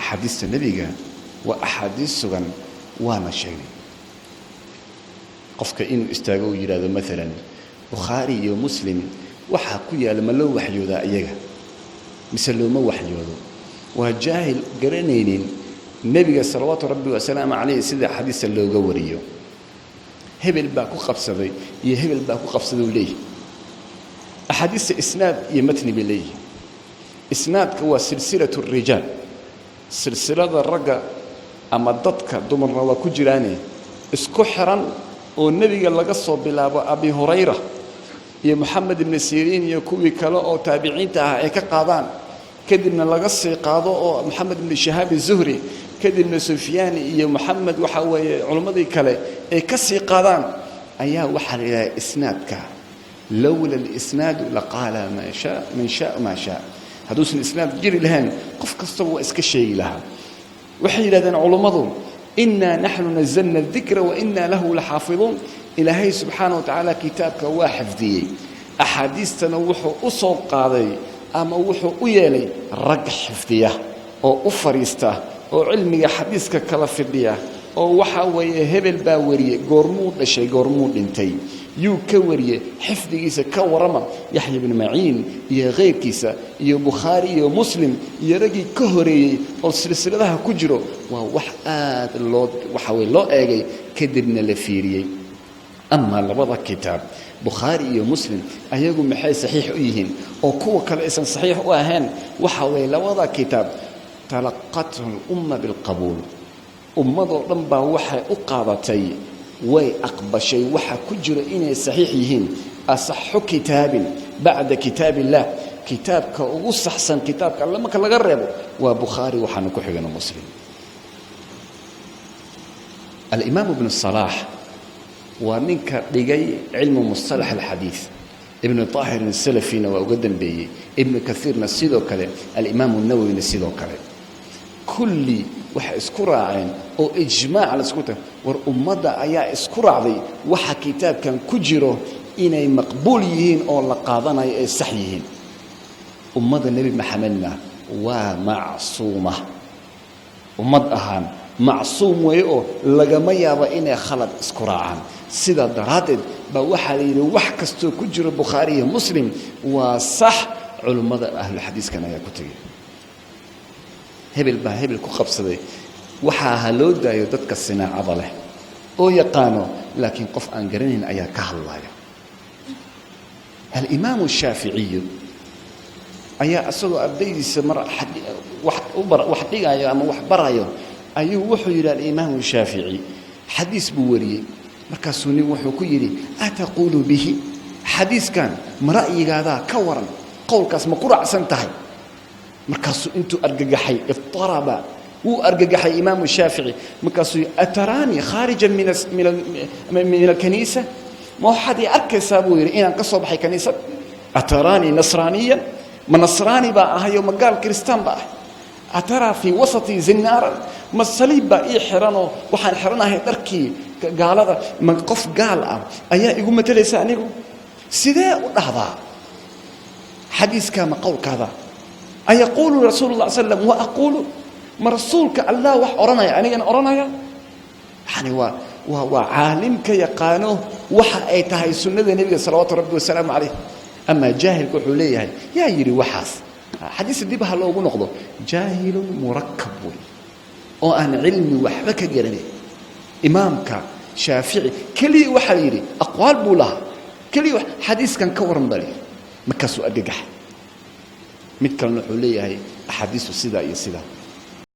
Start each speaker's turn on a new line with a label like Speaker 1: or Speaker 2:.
Speaker 1: Axaadiista nebiga waa axaadiis sugan, waana sheegnay. Qofka inuu istaago uu yidhahdo maalan Bukhaari iyo Muslim waxaa ku yaalla, ma loo waxyoodaa iyaga mise looma waxyoodo? Waa jaahil garanaynin nebiga salawaatu rabbi wasalaamu calayh sida xadiista looga wariyo. Hebel baa ku qabsaday iyo hebel baa ku qabsaday uu leeyahy. Axaadiista isnaad iyo matni bay leeyihin. Isnaadka waa silsilatu rijaal, silsilada ragga ama dadka, dumarna waa ku jiraane, isku xiran oo nebiga laga soo bilaabo Abi Hurayra iyo Moxamed ibni Siriin iyo kuwii kale oo taabiciinta ah ay ka qaadaan, kadibna laga sii qaado oo Moxamed ibni Shahaab Zuhri, kadibna Sufyaan iyo Moxamed, waxaa weeye culimmadii kale ay ka sii qaadaan, ayaa waxaa la yidhaha isnaadka. Lowla alisnaadu laqaala maa shaa man shaa maa shaa. Hadduusan isnaad jiri lahayn, qof kastaba waa iska sheegi lahaa. Waxay yidhahdeen culummadu: "Inaa naxnu nazalna adikra wa inaa lahu laxaafiduun." Ilaahay subxaana wa tacaala kitaabka waa xifdiyey, axaadiistana wuxuu u soo qaaday ama wuxuu u yeelay rag xifdiya oo u fadhiista oo cilmiga xadiiska kala fidhiya, oo waxaa weeye hebel baa wariyey, goormuu dhashay, goormuu dhintay, yuu ka wariyey, xifdigiisa ka warrama. Yaxya ibnu Maciin iyo khayrkiisa iyo Bukhaari iyo Muslim iyo raggii ka horeeyey oo silsiladaha ku jiro, waa wax aad loo waxa weye loo eegay, kadibna la fiiriyey. Amaa labada kitaab, Bukhaari iyo Muslim, ayagu maxay saxiix u yihiin oo kuwa kale aysan saxiix u ahayn? Waxa weeye labada kitaab talaqathu lumma bilqabuul, ummadoo dhan baa waxay u qaadatay, way aqbashay waxa ku jiro inay saxiix yihiin. Asaxu kitaabin bacda kitaab illah, kitaabka ugu saxsan kitaabka alle marka laga reebo, waa Bukhaari, waxaana ku xigana Muslim. Alimaam Ibnu Salaax waa ninka dhigay cilmu mustalax alxadiid, Ibnu Aahirin Salafina waa uga dambeeyey, Ibnu Kaiirna sidoo kale, Alimaamu Nawowina sidoo kale. Kulli waxay isku raaceen oo ijmaac la isku ta war ummadda ayaa isku raacday waxa kitaabkan ku jiro inay maqbuul yihiin oo la qaadanayo, ay sax yihiin. Ummadda Nebi Maxamedna waa macsuuma, ummad ahaan macsuum weeye oo lagama yaabo inay khalad isku raacaan. Sidaa daraaddeed baa waxaa la yidhi wax kastoo ku jiro Bukhaari iyo Muslim waa sax. Culummada ahluxadiiskan ayaa ku tegey. Hebel baa hebel ku qabsaday, waxaa ha loo daayo dadka sinaacada leh oo yaqaano, laakiin qof aan garanayn ayaa ka hadlaya. Alimaamu Shaaficiyu ayaa isagoo ardaydiisa mar wax dhigayo ama wax barayo ayuu wuxuu yidhi, alimaamu Shaafici xadiis buu wariyey, markaasuu nin wuxuu ku yidhi: "Ataquulu bihi?" Xadiiskan ma ra'yigaadaa ka waran? Qowlkaas ma ku raacsan tahay? Markaasuu intuu argagaxay, idaraba, wuu argagaxay imaamu Shaafici. Markaasuu: "Ataraanii khaarijan min alkaniisa?" Ma waxaad ii arkaysaa, buu yidhi, inaan ka soo baxay kaniisad? "Ataraanii nasraaniyan?" Ma nasraani baa ahayo? Ma gaal kiristaan baa ahay? "Ataraa fii wasatii zinaaran?" Ma saliib baa ii xiranoo waxaan xiranahay dharkii gaalada? Ma qof gaal ah ayaa igu matelaysa anigu? Sidee u dhahdaa xadiiskaa? Ma qowlkaada? "Ayaquulu rasuulu lah slam wa aquulu?" Ma rasuulka Allah wax odhanaya, anigana odhanaya? Yani waa caalimka yaqaano waxa ay tahay sunnada nebiga salawaatu rabbi wasalaamu calayh. Amaa jaahilka wuxuu leeyahay: "Yaa yidhi waxaas? Xadiis dib ha loogu noqdo." Jaahilun murakab wey oo aan cilmi waxba ka garanayn. Imaamka Shaafici keliya waxaa la yidhi aqwaal buu lahaa, keliya xadiiskan ka waran baa layidhi, markaasuu argagaxa. Mid kalena wuxuu leeyahay axaadiistu sidaa iyo sidaa.